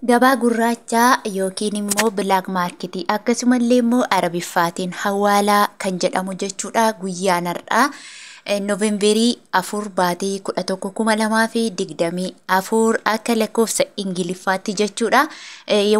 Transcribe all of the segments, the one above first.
Gabaa gurraachaa yookiin immoo black market akkasumallee immoo Arabiffaatiin hawaalaa kan jedhamu jechuudha. Guyyaan har'aa Noovemberii 4 baatii 11 2024 akka lakkoofsa Ingiliffaatti jechuudha.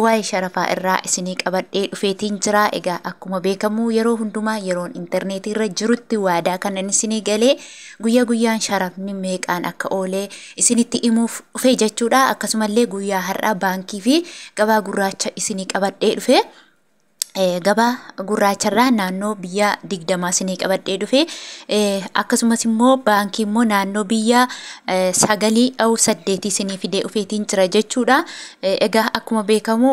Waa'ee sharafaa irraa isinii qabadhee dhufeetiin jira. Egaa akkuma beekamu yeroo hundumaa yeroon intarneetii irra jirutti waadaa kanan isinii galee guyyaa guyyaan sharafni meeqaan akka oolee isinitti himuuf dhufe jechuudha. Akkasumallee guyyaa har'aa baankii fi gabaa gurraacha isinii qabadhee dhufe. Gabaa gurraacharraa naannoo biyya 20 isinii qabadhee dhufe, akkasumas immoo baankii immoo naannoo biyya 9 au 8 isinii fidee dhufeetiin jira jechuudha. Egaa akkuma beekamu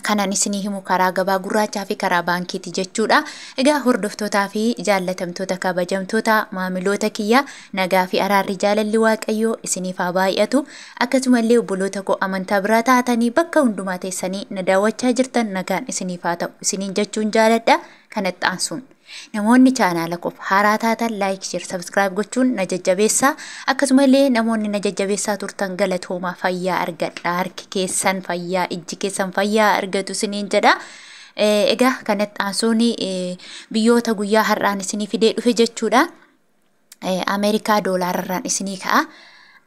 kanan isinii himu karaa gabaa gurraachaa fi karaa baankiiti jechuudha. Egaa hordoftootaa fi jaallatamtoota, kabajamtoota maamiloota kiyya, nagaa fi araarri jaalalli Waaqayyoo isiniif haa baay'atu. Akkasumallee obboloota koo amantaa biraa taatanii bakka hundumaa teessanii na daawwachaa jirtan, nagaan isiniif haa ta'u isiniin jechuun jaaladha. Kanatti aansuun namoonni chaanaala koof haaraa taatan like, share, subscribe gochuun na jajjabeessaa. Akkasumallee namoonni na jajjabeessaa turtan galatoomaa, fayyaa argadha. Harki keessan fayyaa, ijji keessan fayyaa argatu isiniin jedha. Egaa kanatti aansuun biyyoota guyyaa har'aan isinii fidee dhufe jechuudha. Ameerikaa doolaararraan isinii ka'a.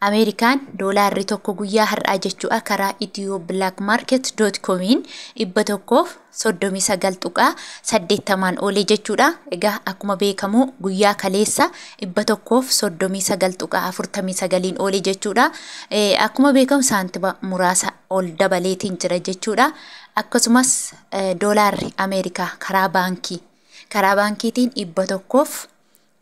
Ameerikaan doolaarri tokko guyyaa har'aa jechuudha karaa Ethio Black Market comiin 139.80n oolee jechuudha. Egaa akkuma beekamu guyyaa kaleessa 139.49n oolee jechuudha. Akkuma beekamu saantima muraasa ol dabaleetiin jira jechuudha. Akkasumas doolaarri Ameerikaa karaa baankiitiin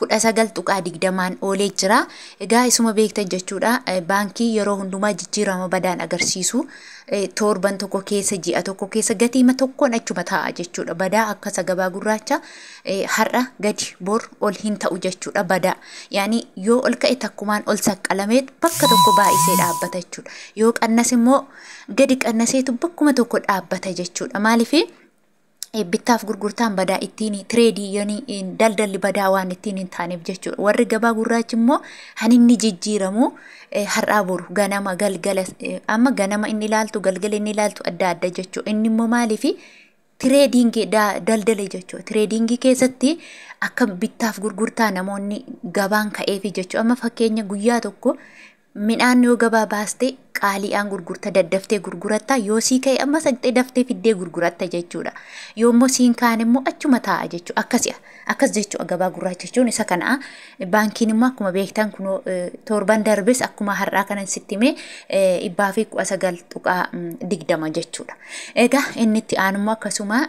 119.20n oolee jira. Egaa isuma beektan jechuudha. Baankii yeroo hundumaa jijjiirama badaan agarsiisu, torban tokko keessa, ji'a tokko keessa gatiima tokkoon achuma taa'a jechuudha. Badaa akkasa gabaa gurraacha har'a gadi bor ol hin ta'u jechuudha badaa. Yaani yoo ol ka'e takkumaan ol saqqalameet bakka tokko baay'isee dhaabbata jechuudha. Yoo qannas immoo gadi qannaseetu bakkuma tokko dhaabbata jechuudha. Maaliifi bittaaf gurgurtaan badaa ittiin trade yooni daldalli badaa waan ittiin hin taaneef jechuudha. Warri gabaa gurraachi immoo han inni jijjiiramu har'aa boru ganama galgala, amma ganama inni ilaaltu galgala inni ilaaltu adda adda jechuudha. Inni immoo maaliifi trading daldala jechuudha. Trading keessatti akka bittaaf gurgurtaa namoonni gabaan ka'eefi jechuudha. Amma fakkeenya guyyaa tokko midhaan yoo gabaa baaste qaali'aan gurgurta, daddaftee gurguratta, yoo sii ka'e amma saqxee daftee fiddee gurguratta jechuudha. Yoo immoo siin kaan immoo achuma taa'a jechuudha. Akkas akkas jechuudha gabaa gurraacha jechuun isa kana. Baankiin immoo akkuma beektan kunoo torban darbes akkuma har'aa kanan sitti hime 119.20 jechuudha. Egaa inni itti aanu immoo akkasuma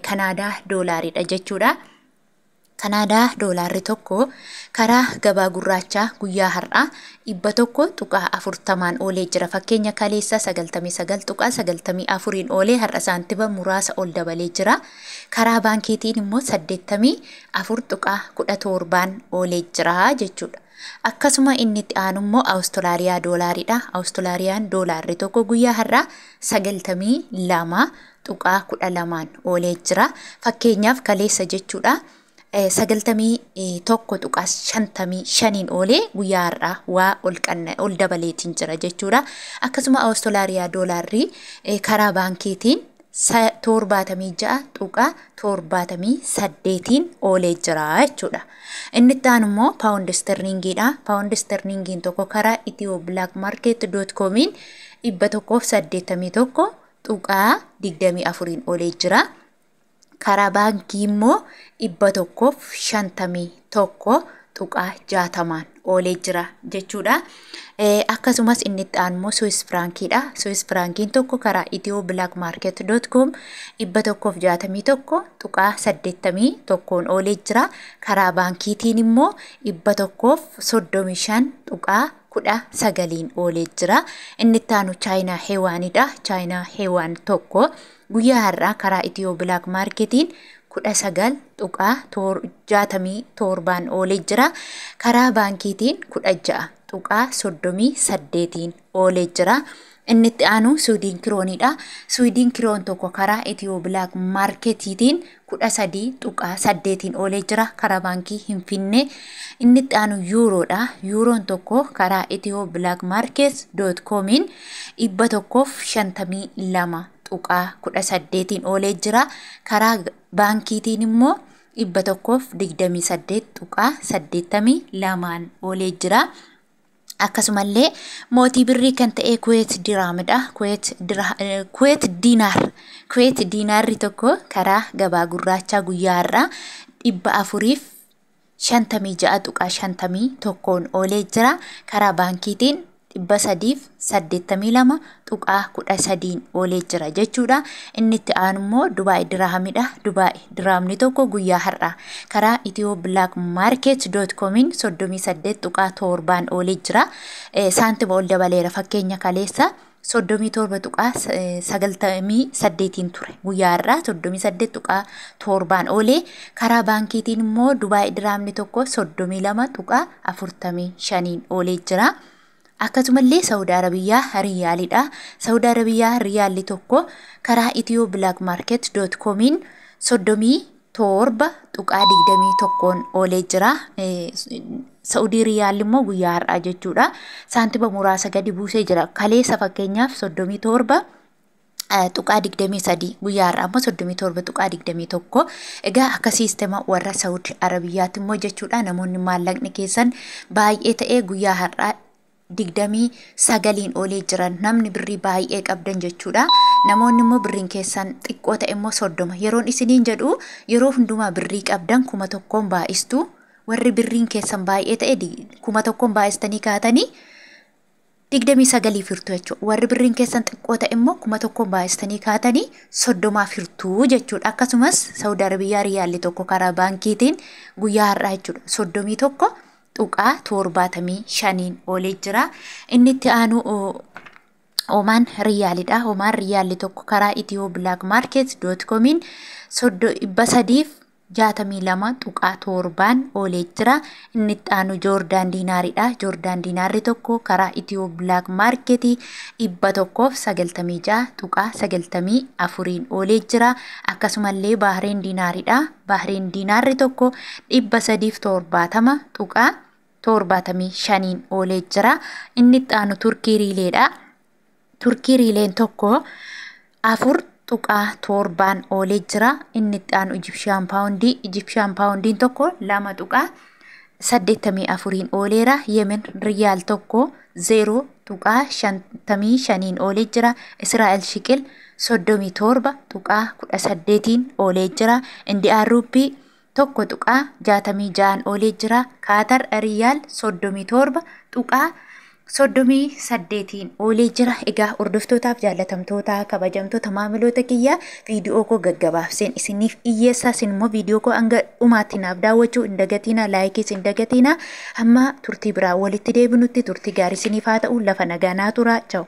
Kanaadaa doolaariidha jechuudha. Kanaadaa doolaarri tokko karaa gabaa gurraachaa guyyaa har'aa 100.40n oolee jira. Fakkeenya kaleessa 99.94n oolee, har'a saantima muraasa ol dabalee jira. Karaa baankiitiin immoo 84.17n oolee jira jechuudha. Akkasuma inni itti aanu immoo Awustiraaliyaa doolaariidha. Awustiraaliyaan doolaarri tokko guyyaa har'aa 92.12n oolee jira. Fakkeenyaaf kaleessa jechuudha. 91.55n oolee, guyyaa har'aa waa ol dabaleetiin jira jechuudha. Akkasuma Awustiraaliyaa doolaarri karaa baankiitiin 76.78n oolee jira jechuudha. Inni itti aanu immoo paawundi sterlingiidha. Paawundi sterlingiin tokko karaa Ethio Black Market comiin 181.24n oolee jira. Karaa baankii immoo 151.60n oolee jira jechuudha. Akkasumas inni itti aanu immoo Swiss firaankiidha. Swiss firaankiin tokko karaa Ethio Black Market com 161.81n oolee jira. Karaa baankiitiin immoo 135.19n oolee jira. Inni itti aanu Chaayinaa Heewaanidha. Chaayinaa Heewaan tokko guyyaa har'aa karaa Ethio Black Marketiin 19.67n oolee jira. Karaa baankiitiin 16.38n oolee jira. Inni itti aanu Suudiin kiroonidha. Suudiin kiroon tokko karaa Itiyoo Black Marketiitiin 13.8 oolee jira, karaa baankii hin finne. Inni itti aanu yuuroodha. Yuuroon tokko karaa Itiyoo Black Market dot comiin 152.18 oolee jira. Karaa baankiitiin immoo 128.82 oolee jira. Akkasumallee mootii birrii kan ta'e Kuweet diraamidha. Kuweet diinaar. Kuweet diinaarri tokko karaa gabaa gurraachaa guyyaa har'aa 456.51 oolee jira. Karaa baankiitiin 382.13 oolee jira jechuudha. Inni itti aanu immoo Dubaay diraamidha. Dubaay diraamni tokko guyyaa har'aa karaa Itiyoo Black Market dot comiin 38.7 oolee jira. Saantima ol dabaleera, fakkeenya kaleessa 37.98 ture. Guyyaa har'aa 38.7 oolee. Karaa baankiitiin immoo Dubaay diraamni tokko 32.45 oolee jira. Akkasumallee Saawud Arabiyyaa riyaalidha. Saawud Arabiyyaa riyaalli tokko karaa Itiyoo Black Market dot comiin 37.21 oolee jira. Saa'udii riyaalli immoo guyyaa har'aa jechuudha. Saantima muraasa gadi buusee jira. Kaleessa fakkeenyaaf 37.23, guyyaa har'aa immoo 37.21. Egaa akka siistema warra Saawud Arabiyyaatti immoo jechuudha, namoonni maallaqni keessan baay'ee ta'ee guyyaa har'aa 29 oolee jiran, namni birrii baay'ee qabdan jechuudha. Namoonni immoo birriin keessan xiqqoo ta'e immoo 30. Yeroon isiniin jedhu, yeroo hundumaa birrii qabdan 1000 baay'istu. Warri birriin keessan baay'ee ta'e 1000 baay'istanii kaatanii 29 firtuu jechuudha. Warri birriin keessan xiqqoo ta'e immoo 1000 baay'istanii kaatanii 30 firtuu jechuudha. Akkasumas Saawud Arabiyyaa riyaalli tokko karaa baankiitiin guyyaa har'aa jechuudha 31.75 oolee jira. Inni itti aanu Omaan riyaalidha. Omaan riyaalli tokko karaa Itiyoo Black Market dot comiin 362.7 oolee jira. Inni itti aanu Joordaan diinaaridha. Joordaan diinaarri tokko karaa Itiyoo Black Market 196.94 oolee jira. Akkasumallee Baahireen diinaaridha. Baahireen diinaarri tokko 370.75 oolee jira. Inni itti aanu Turkii riileedha. Turkii riileen tokko 4.7 oolee jira. Inni itti aanu Ijipshiyaan paawundii. Ijipshiyaan paawundiin tokko 2.84 ooleera. Yemen riyaal tokko 0.55 oolee jira. Israa'el shiqil 37.18 oolee jira. Indiyaan ruuppii 1.66 oolee jira. Kaatar riyaal 37.38 oolee jira. Egaa hordoftootaaf jaallatamtoota kabajamtoota maamiloota kiyyaa, viidiyoo koo gaggabaabseen isiniif dhiyyeessa. Isin immoo viidiyoo koo hanga dhumaatti naaf daawwachuu hin dagatinaa, laayikiis hin dagatinaa. Hamma turtii biraa walitti deebinutti turtii gaarii isiniif haa ta'u. Lafa nagaa naa tura. Ciao.